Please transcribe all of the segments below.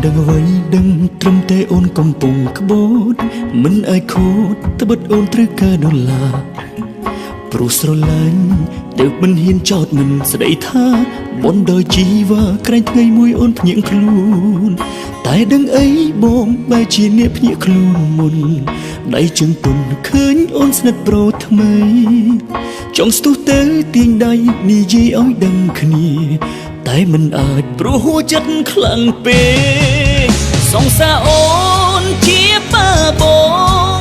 ដឹងអ្វីដឹងត្រឹមតែអូនកំពុងក្បត់មិនអាចខូចត្បិតអូនត្រូវការដុល្លារព្រោះស្រឡាញ់ទើបមិនហ៊ានចោទមិនស្ដីថាបនដោយជីវ៉ាក្រែងថ្ងៃមួយអូនភ្ញាក់ខ្លួនតែដឹងអីបងបែរជាអ្នកភ្ញាក់ខ្លួនមុនដៃជើងទុនឃើញអូនស្និទ្ធប្រូថ្មីចង់ស្ទុះទៅទាញដៃនិយាយឲ្យដឹងគ្នាតែមិនអាចព្រោះហួចិត្តខ្លាំងពេកសង្សារអូនជាបាបង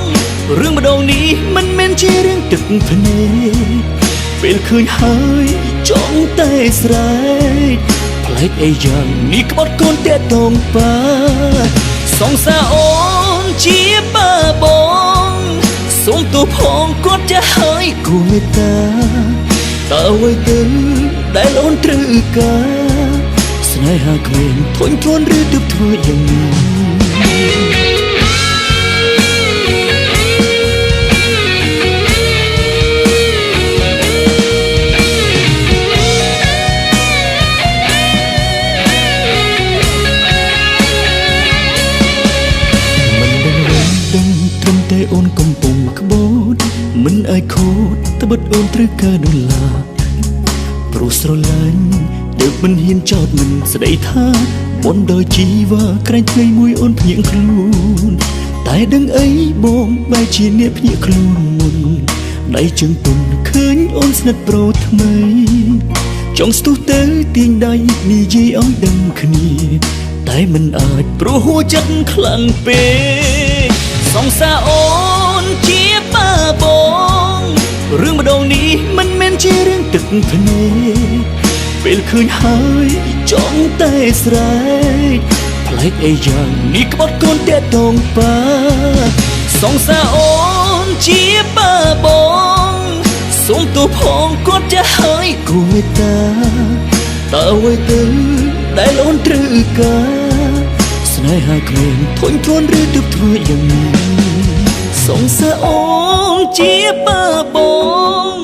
រឿងម្ដងនេះមិនមែនជារឿងទឹកភ្នែកពេលឃើញហើយចង់តែស្រែកប្លែកអីយ៉ាងនេះក្បត់កូនតាក់ទងប៉ាសង្សារអូនជាបាបងសូមទោសផងគាត់ចាស់ហើយគួរមេត្តាតើអ្វីទៅដែលអូនត្រូវការស្នេហាក្មេងធុញទ្រាន់ឬទើបធ្វើយ៉ាងនេះមិនដឹងអ្វីដឹងត្រឹមតែអូនកំពុងក្បត់មិនអាចខូចត្បិតអូនត្រូវការដុល្លារព្រោះស្រឡាញ់ទើបមិនហ៊ានចោទមិនស្ដីថាបនដោយជីវ៉ាក្រែងថ្ងៃមួយអូនភ្ញាក់ខ្លួនតែដឹងអីបងបែរជាអ្នកភ្ញាក់ខ្លួនមុនដៃជើងទុនឃើញអូនស្និទ្ធប្រូថ្មីចង់ស្ទុះទៅទាញដៃនិយាយឲ្យដឹងគ្នាតែមិនអាចព្រោះហួចិត្តខ្លាំងពេកសង្សារអូនជាបាបងរឿងម្ដងនេះមិនមែនជារឿងទឹកភ្នែកពេលឃើញហើយចង់តែស្រែកប្លែកអីយ៉ាងនេះក្បត់កូនតាក់ទងប៉ាសង្សារអូនជាបាបងសូមទោសផងគាត់ចាស់ហើយគួរមេត្តាតើអ្វីទៅដែលអូនត្រូវការស្នេហាក្មេងធុញទ្រាន់ឬទើបធ្វើយ៉ាងនេះសង្សារអូនជាបាបង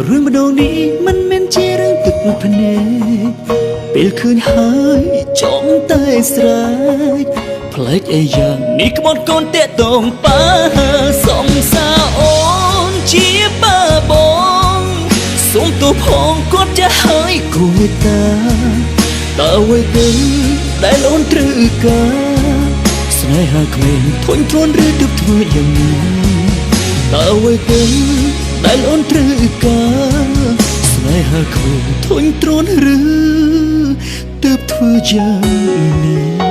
រឿងម្ដងនេះមិនមែនជារឿងទឹកភ្នែកពេលឃើញហើយចង់តែស្រែកប្លែកអីយ៉ាងនេះក្បត់កូនតាក់ទងប៉ាសង្សារអូនជាបាបងសូមទោសផងគាត់ចាស់ហើយគួរមេត្តាតើអ្វីទៅដែលអូនត្រូវការស្នេហាក្មេងធុញទ្រាន់ឬទើបធ្វើយ៉ាងនេះតើអ្វីទៅដែលអូនត្រូវការស្នេហាក្មេងធុញទ្រាន់ឬទើបធ្វើយ៉ាងនេះ